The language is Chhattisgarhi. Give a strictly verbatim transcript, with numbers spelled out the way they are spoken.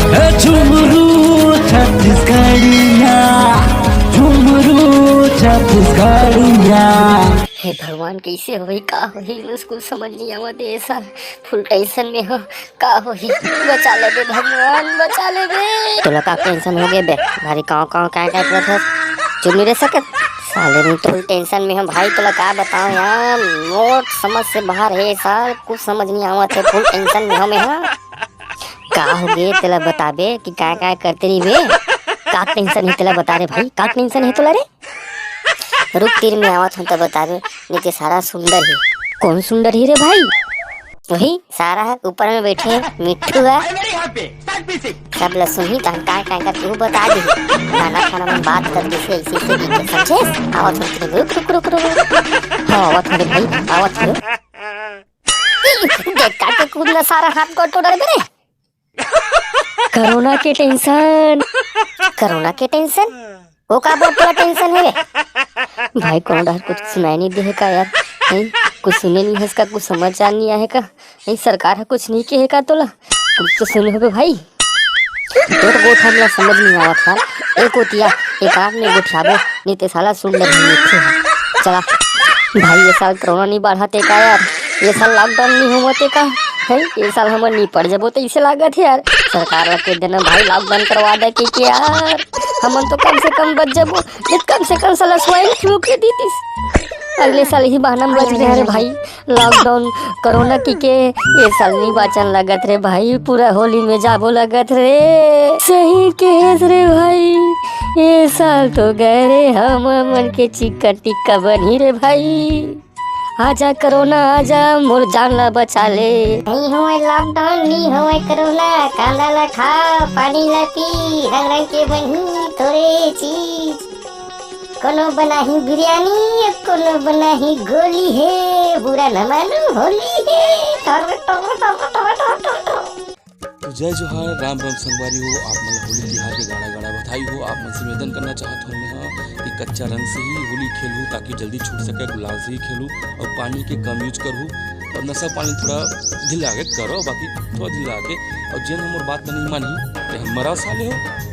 झुमरू छत्तीसगढ़िया, झुमरू छत्तीसगढ़िया। हे भगवान, कैसे होही, का होही, कुछ समझ नहीं आवत हे। ऐसा फुल टेंशन में हो, का होही, बचा लेबे भगवान, बचा लेबे। तोला का टेंशन हो गे बे? भारी काव काव काय काय करत हस? चुप नहीं रह सकत? साले नहीं, फुल टेंशन में हो भाई, तोला का बताओ यार, मोर समझ से बाहर है सार, कुछ समझ नहीं आवत है, फुल टेंशन में हो मैं, हाँ। का हो गे तेला बताबे कि काय काय करते नहीं बे? का टेंशन है तेला बता रे भाई, का टेंशन है तोला रे? रुक, तीर में आवत हूँ त बताबे, नहीं ते सारा सुंदर ही। कौन सुंदर ही रे भाई? वही सारा है ऊपर में बैठे मिट्ठू है। सब ल सुनही तहन काय काय कर तू बता दी। खाना खाना में बात कर दिसे ऐसे ऐसे बीच में समझे? आवत हूँ, रुक रुक रुक रुक। हाँ, आवत हूँ रे भाई, आवत हूँ। देख काके कूदना सारा हाथ को टोड़ा रे। कोरोना के टेंशन। कोरोना के टेंशन? वो का बहुत बड़ा टेंशन है रे? भाई, कोनो डहर कुछ सुनाई नहीं दे हे का यार? नहीं, कुछ सुने नहीं है इसका, कुछ समाचार नहीं आए का? नहीं, सरकार है कुछ नहीं कहे का तोला? कुछ तो सुने होबे भाई। तोर गोठ हमला समझ नहीं आवत यार। एक ओतिया, एक आग में गोठियाबो, नहीं ते साला सुंदर ही मिलथे। चला भाई, ये साल कोरोना नहीं बढ़ाते का यार? ये साल लॉकडाउन नहीं होवते का? है, ये साल हमन नहीं पड़ जबो तो इसे लागत है यार। सरकार ला कह देना भाई, लॉकडाउन करवा दे कि, कि यार, हमन तो कम से कम बच जबो, नहीं तो कम से कम साला स्वाइन फ्लू के दीतिस। अगले साल ही बहाना में बच गए रे भाई। लॉकडाउन, कोरोना की के ये साल नहीं बाचन लगत रे भाई, पूरा होली में जाबो लगत रे। सही कहेस रे भाई, ये साल तो गए रे हम मन के चिकन टिक्का बनी रे भाई। आजा कोरोना आजा, मोर जान ला बचा ले। नहीं होए लॉकडाउन, नहीं होए कोरोना, कांदा ला खा, पानी ला पी, रंग रंग के बनी तोरे चीज। कोनो बनाही बिरयानी, कोनो बनाही गोली हे, बुरा न मानो होली हे। टर, टर, टर। तो जय जोहार, राम राम संगवारी हो, आप मन होली तिहार के गाड़ा गाड़ा बधाई हो। आप मन से निवेदन करना चाहत हूँ मैं हाँ कि कच्चा रंग से ही होली खेलू, ताकि जल्दी छूट सके, गुलाल से ही खेलू और पानी के कम यूज करू और नशा पानी थोड़ा ढीला के करो, बाकी थोड़ा ढीला के। और जेन हमर बात नहीं मानी, ते हम मरा साले हो।